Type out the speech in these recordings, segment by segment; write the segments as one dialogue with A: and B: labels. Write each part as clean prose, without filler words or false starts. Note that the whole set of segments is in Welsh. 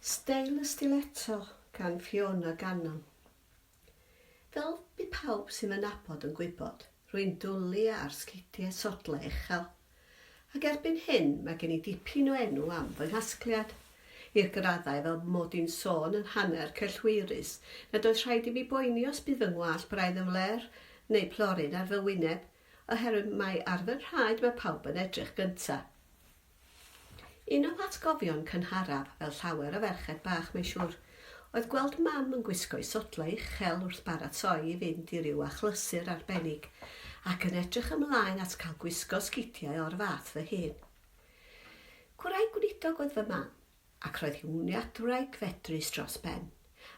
A: Steil y Stiletto gan Fiona Gannon. Fel bu pawb sy'n fy nabod yn gwybod, rwy'n dwlu ar sgidiau sodlau uchel. Ac erbyn hyn mae gen i dipyn o enw am fy nghasgliad, i'r graddau fel mod i'n sôn yn hanner cellweirus nad oes rhaid i mi boeni os bydd fy ngwallt braidd yn flêr neu ploryn ar fy wyneb, oherwydd mai ar fy nhraed mae pawb yn edrych gynta'. Un o'm hatgofion cynharaf, fel llawer o ferched bach mae'n siŵr, oedd gweld Mam yn gwisgo'i sodlau uchel wrth baratoi i fynd i ryw achlysur arbennig, ac yn edrych ymlaen at cael gwisgo sgidiau o'r fath fy hun. Gwraig gweinidog oedd fy mam, ac roedd hi'n wniadwraig fedrus dros ben,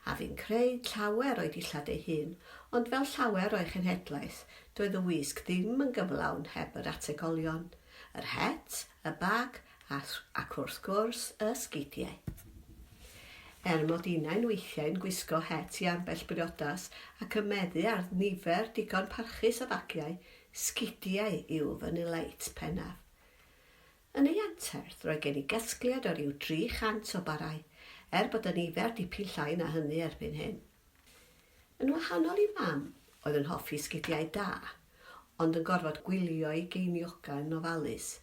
A: a fu'n creu llawer o'i dillad ei hun, ond fel llawer o'i chenhedlaeth, doedd y wisg ddim yn gyflawn heb yr ategolion, yr het, y bag, a, ac wrth gwrs, y sgidiau. Er mod innau'n weithiau'n gwisgo het i ambell briodas ac yn meddu ar nifer digon parchus o fagiau, sgidiau yw fy nileit pennaf. Yn ei anterth, roedd gen i gasgliad o ryw 300 o barau, er bod y nifer dipyn llai na hynny erbyn hyn. Yn wahanol i Mam, oedd yn hoffi sgidiau da, ond yn gorfod gwylio'i geiniogau yn ofalus,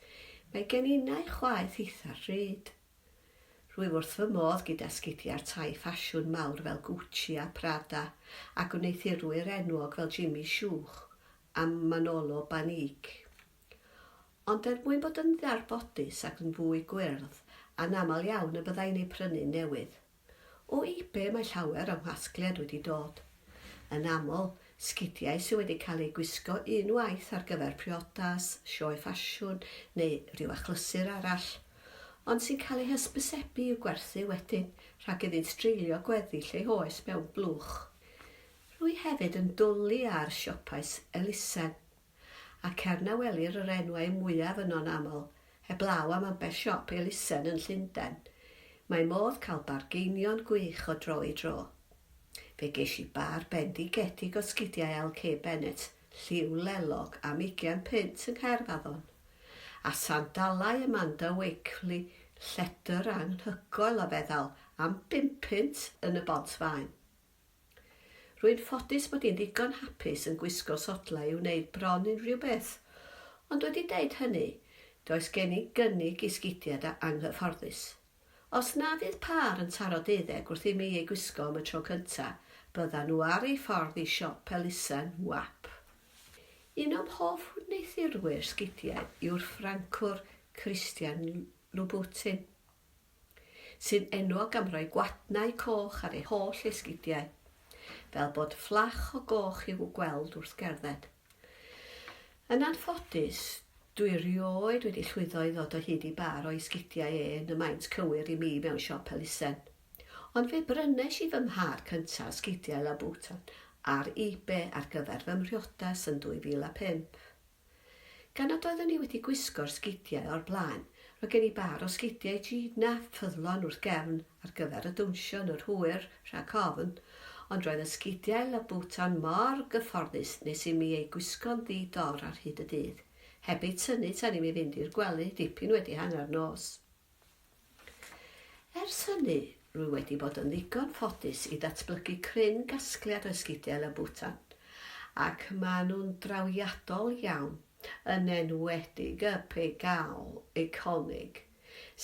A: mae gen innau chwaeth eitha rhyd. Rwyf wrth fy modd gyda sgidiau'r tai ffasiwn mawr fel Gucci a Prada, a gwneuthurwyr enwog fel Jimmy Choo a Manolo Blahnik. Ond er mwyn bod yn ddarbodus ac yn fwy gwyrdd, anaml iawn y byddai'n eu prynu'n newydd. O eBay mae llawer o'm nghasgliad wedi dod. Yn aml, sgidiau sydd wedi cael eu gwisgo un waith ar gyfer priodas, sioe ffasiwn neu ryw achlysur arall, ond sy'n cael eu hysbysebu i'w gwerthu wedyn rhag iddynt dreulio gweddill eu hoes mewn blwch. Rwy hefyd yn dwlu ar siopau elusen. Ac er na welir yr enwau mwyaf yno'n aml, heblaw am ambell siop elusen yn Llundain, mae modd cael bargeinion gwych o dro i dro. Fe ges i bâr bendigedig o sgidiau LK Bennett lliw lelog am ugian punt yng Nghaerfaddon, a sandalau Amanda Wakeley lledr anhygoel o feddal am bumpunt yn y Bont Faen. Rwy'n ffodus mod i'n ddigon hapus yn gwisgo sodlau i wneud bron unrhyw beth, ond wedi deud hynny, does gen i gynnig i sgidiau da anghyfforddus. Os na fydd pâr yn taro deuddeg wrth i mi eu gwisgo am y tro cynta', byddan nhw ar eu ffordd i siop elusen wap. Un o'm hoff wneuthurwyr sgidiau yw'r Ffrancwr Christian Louboutin. sy'n enwog am roi gwadnau coch ar ei holl esgidiau, fel bod fflach o goch i'w gweld wrth gerdded. Yn anffodus, dwi rioed wedi llwyddo i ddod o hyd i bâr o'i sgidiau e yn y maint cywir i mi mewn siop elusen. Ond fe brynes i fy mhâr cyntaf o sgidiau Louboutin ar eBay ar gyfer fy mhriodas yn 2005. Gan nad oeddwn i wedi gwisgo'r sgidiau o'r blaen, roedd gen i bâr o sgidiau Gina ffyddlon wrth gefn ar gyfer y dawnsio yn yr hwyr rhag ofn, ond roedd y sgidiau Louboutin mor gyfforddus nes i mi eu gwisgo'n ddi-dor ar hyd y dydd, heb eu tynnu tan i mi fynd i'r gwely dipyn wedi hanner nos. Ers hynny, rwy wedi bod yn ddigon ffodus i ddatblygu cryn gasgliad o esgidiau Louboutin, ac maen nhw'n drawiadol iawn, yn enwedig y Pigalle eiconig,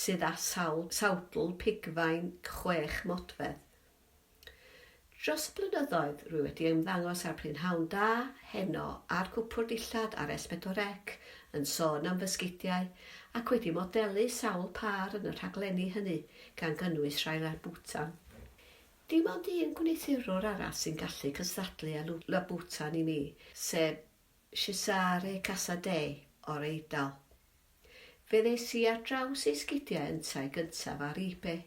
A: sydd â sawl sawdl pigfain chwech modfedd. Dros y blynyddoedd, rwy wedi ymddangos ar Prynhawn Da, Heno a'r Cwpwrdd Dillad ar S4C yn sôn am fy sgidiau, ac wedi modelu sawl pâr yn y rhaglenni hynny, gan gynnwys rhai Louboutin. Dim ond un gwneuthurwr arall sy'n gallu cystadlu â Louboutin i mi, sef Cesare Casadei o'r Eidal. Fe ddes i ar draws ei sgidiau yntau gyntaf ar eBay,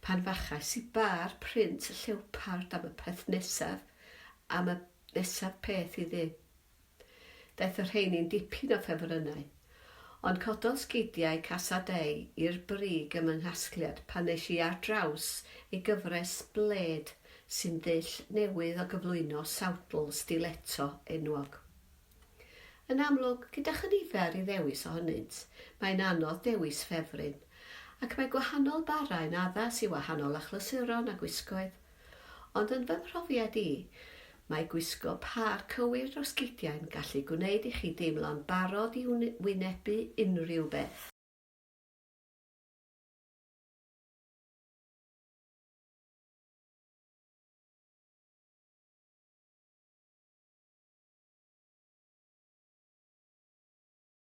A: pan fachais i bâr print llewpard am y peth nesaf, am y nesaf peth i ddyn. Daeth y rheini'n dipyn o ffefrynnau, ond cododd sgidiau Casadei i'r brig ym fy nghasgliad pan ddes i ar draws ei gyfres Blade sy'n ddull newydd o gyflwyno sawdl stiletto enwog. Yn amlwg, gyda chynifer i ddewis ohonynt, mae'n anodd dewis ffefryn. Ac mae gwahanol barau'n addas i wahanol achlysuron a gwisgoedd. Ond yn fy mhrofiad i, mae gwisgo pâr cywir o sgidiau'n gallu gwneud i chi deimlo'n barod i wynebu unrhyw beth.